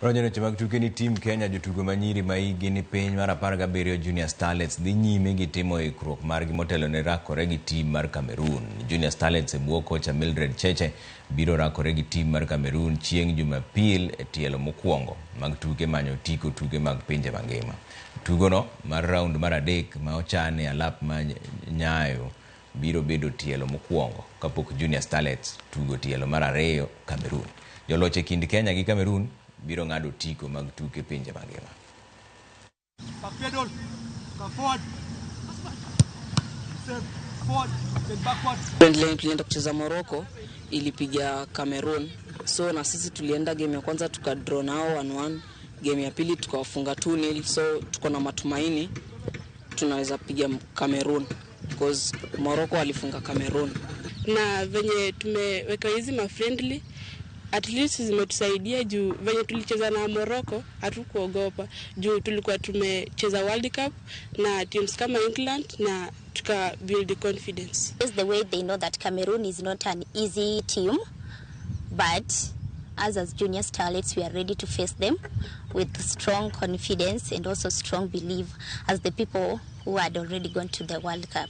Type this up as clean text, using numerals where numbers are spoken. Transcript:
Wadonjo e weche mag tuke ni team Kenya jotugo ma nyiri ma hikgi ni piny mar 17 Junior Starlets dhi nyime gi timo ikruok margi motelo ne rakore gi team mar Cameroon. Junior Starlets e bwo kocha Mildred Cheche biro rakore gi team mar Cameroon chieng' Jumapil e tielo mokwongo mag tuke manyo otiko tuke mag pinje mangima. Tugono mar round mar adek ma ochan e alap ma Nyayo biro bedo tielo mokwongo kapok Junior Starlets tugo tielo mar ariyo Cameroon. Joloch e kind Kenya gi Cameroon biro ng'ado otiko mag tuke pinje mangima. Backpedal, come forward. Step forward, then backward. Friendly tulienda kucheza Morocco, ilipiga Cameroon. So na sisi tulienda game ya kwanza tukadraw nao 1-1, game ya pili tukawafunga 2-0, so tuko na matumaini tunaweza piga Cameroon because Morocco walifunga Cameroon. Na venye tumeweka hizi ma friendly, at least zimetusaidia juu venye tulicheza na Morocco hatukuogopa juu tulikuwa tumecheza World Cup na teams kama England na tuka build confidence. Is the way they know that Cameroon is not an easy team, but us as Junior Starlets, we are ready to face them with strong confidence and also strong belief as the people who had already gone to the World Cup.